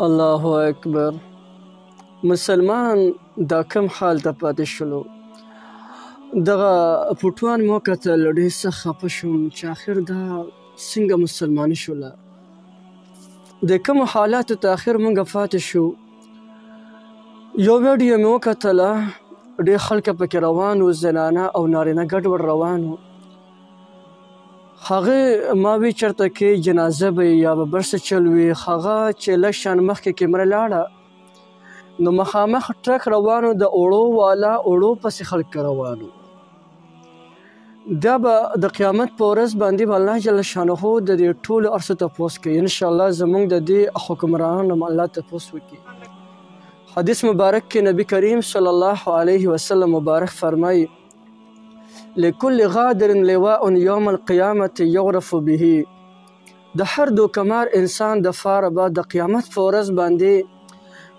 الله اکبر. مسلمان دا کم حال ته پاتې شولو. دغه فوټوان مې وکتل، ډېر سخت خفه شوم چې اخر دا څنګه مسلماني شوله. د کومو حالاتو ته اخر مونږ پاتې شو. یو ویډیو مې وکتله، ډېر خلک پکې روان وو، زنانه او نارینه ګډوډ روان وو. هغه ما وی چرته کې جنازه به یا به بل څه چل وي. هغه چې لږ شان مخکې کیمره لاړه نو مخامخ ټرک روانو، د اوړو والا اوړو پسې خلک روانو. دا به د قیامت په ورځ باندې به الله جل شانه د دې ټولو ارڅو تپوس کوي. ان شاء الله زمونږ د دې حکمرانانو هم الله تپوس وکړي. حدیث مبارک کې نبی کریم صلی الله علیه وسلم مبارک فرمایي: لكل غادر لواء يوم القيامة يغرف به. د هر دوکمار انسان د فاره به د قیامت په ورځ باندې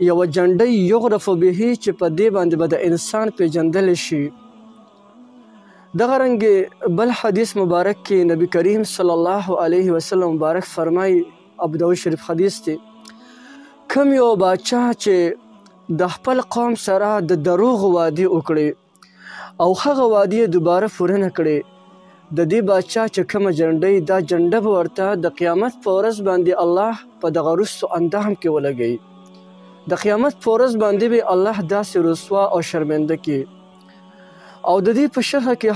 یوه جنډۍ یغرف به، چې په دې باندې به د انسان پیژندل شي. دغه رنګ بل حدیث مبارک کې نبی کریم صلی الله علیه وسلم مبارک فرمایي، ابو داود شریف حدیث دی، کوم یو باچا چې د خپل قوم سره د دروغ وعدې وکړي او هغه وعدې دوباره پوره نه کړي، د دې باچا چې کومه جنډۍ، دا جنډه به ورته د قیامت په ورځ باندې الله په دغه رستو اندام کې ولګوي. د قیامت په ورځ باندې به الله داسې رسوا او شرمنده کړي. او د دې په شرح کې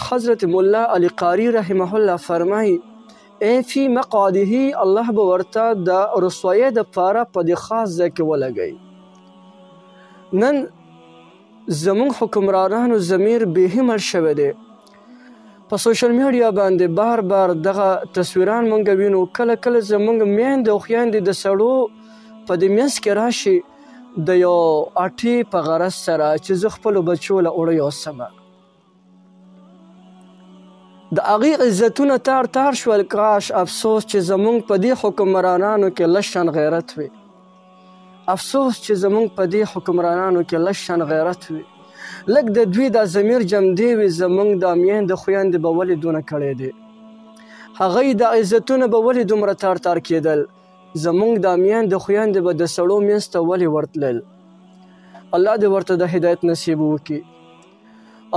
حضرت مولا علی قاری رحمه الله فرمایي: ای فی مقعده، الله به ورته د رسوایۍ دپاره په دې خاص ځای کې ولګوي. نن زمونږ حکمرانانو ضمیر بیخي مړ شوی دی. په سوشل میډیا باندې بار بار دغه تصویران مونږ وینو. کله کله زمونږ میندې او خویندې د سړو په دې منځ کې راشي د یو اټې په غرض سره چې زه خپلو بچو له اوړه یوسم. د هغې عزتونه تار تار شول. کاش افسوس چې زمونږ په دې حکمرانانو کې لږ شان غیرت وي. افسوس چې زمونږ په دې حکمرانانو کې لږ شان غیرت وي، لږ د دوی دا ضمیر جمدې وي. زمونږ دا میندې خویندې به ولې دونه کړی دی؟ هغوی دا عزتونه به ولې دومره تار تار کېدل؟ زمونږ دا میندې خویندې به د سړو منځ ته ولې ورتلل؟ الله دې ورته د هدایت نصیب وکړي.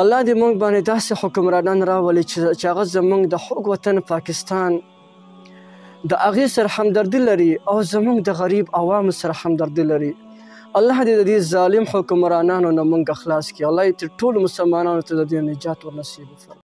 الله دې مونږ باندې داسې حکمرانان راولي چې هغه زمونږ د خوږ وطن پاکستان د هغې سره همدردي لري او زمونږ د غریب عوامو سره همدردي لري. الله دې د دې ظالم حکمرانانو نه مونږ خلاص کړي. الله دې ټولو مسلمانانو ته د دې نجات ورنصیب وفرمایي.